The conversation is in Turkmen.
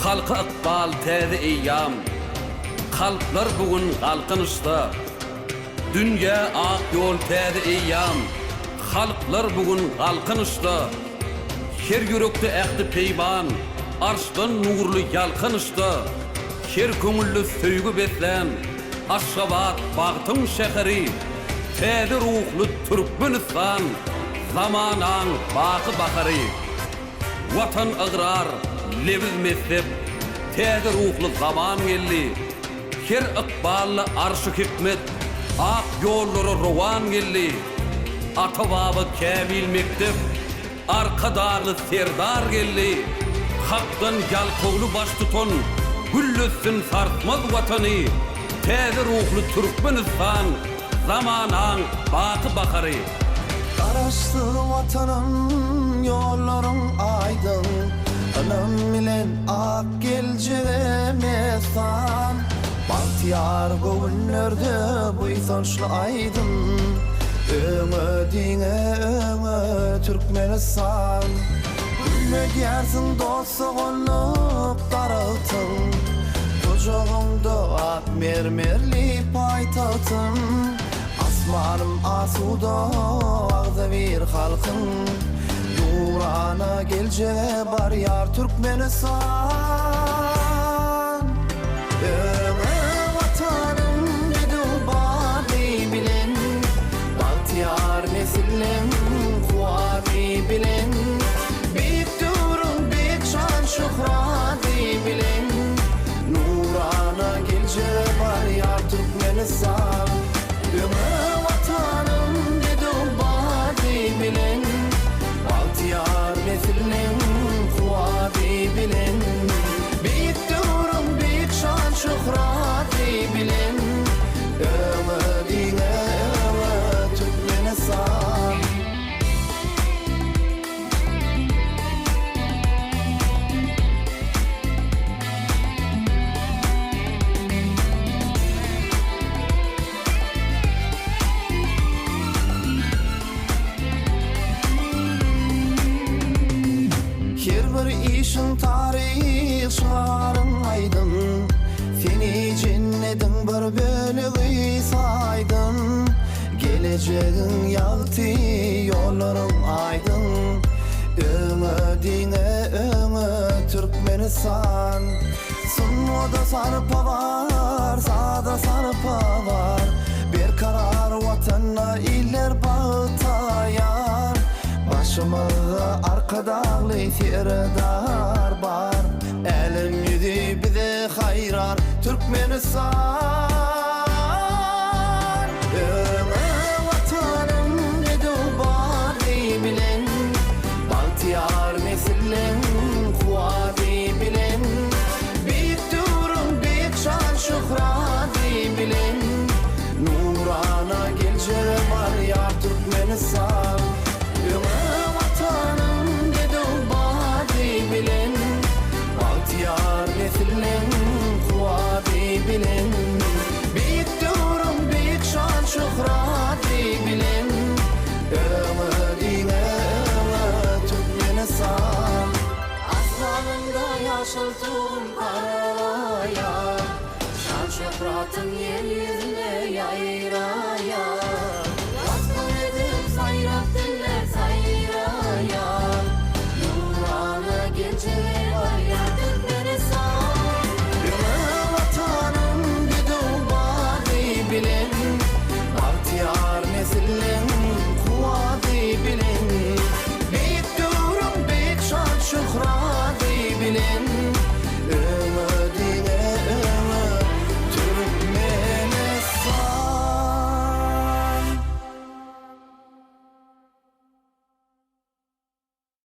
Halka ykbal täze eýýam. Kalplar bu gün galkynyşda. Dünýä ak ýol täze eýýam. Halklar bu gün galkynyşda. Her ýürekde ähdi-peýman, Arşdan nurly ýalkanyşda. Her köňülde söýgi beslän, Aşgabat, bagtyň şäheri. Täze ruhly Türkmenistan, Zamanaň baky bahary. Watan ygrar, lebiz messep, Täze ruhly zaman geldi. Her ykbally arşy hikmet, Ak ýollara rowan geldi. Ata-baba kämil mekdep, Arkadagly Serdar geldi. Hakdan ýalkawly baştutan, Gülletsin sarsmaz Watany. Täze ruhly Türkmenistan, Zamanaň baky bahary. Garaşsyz Watanym, ýollaryň aýdyň, Ynam bilen ak geljege messan. Bagtyýar göwünlerde buýsançly aýdym, Öňe diňe öňe Türkmenistan! Gülledýärsiň dost-doganlyk daragtyn, Gujagyňda ak mermerli paýtagtym. Asmanym asuda agzybir halkyň, Nurana geljege barýar Türkmenistan. Öňe Watanym bedew bady bilen, Bagtyýar nesilleň kuwwaty bilen, Beýik döwrüň beýik şan-şöhraty bilen, Nurana geljege barýar Türkmenistan. Öňe Watanym bedew bady bilen, Bagtyýar nesilleň kuwwaty bilen, Beýik döwrüň beýik şan-şöhraty bilen, Öňe diňe öňe Türkmenistan. Her bir işiň taryh şygaryň aýdyň, Seni jennediň bir bölegi saýdym. Gelejegiň ýagty, ýollaryň aýdyň, Öňe diňe öňe Türkmenistan! Sungata sarpa bar, saza sarpa bar, Berkarar Watanda iller bagta ýar. Başymyzda Arkadagly Serdar bar, Älem ýüzi bize haýran Türkmenistan! Öňe Watanym bedew bady bilen, Bagtyýar nesilleň kuwwaty bilen, Beýik döwrüň beýik şan-şöhraty bilen, Nurana geljege barýar Türkmenistan. Öňe Watanym bedew bady bilen, Bagtyýar nesilleň kuwwaty bilen, Beýik döwrüň beýik şan-şöhraty bilen, Öňe diňe öňe Türkmenistan! Asmanynda ýaşyl tugum paralaýar, Şan-şöhratyň ýer ýüzüne ýaýraýar.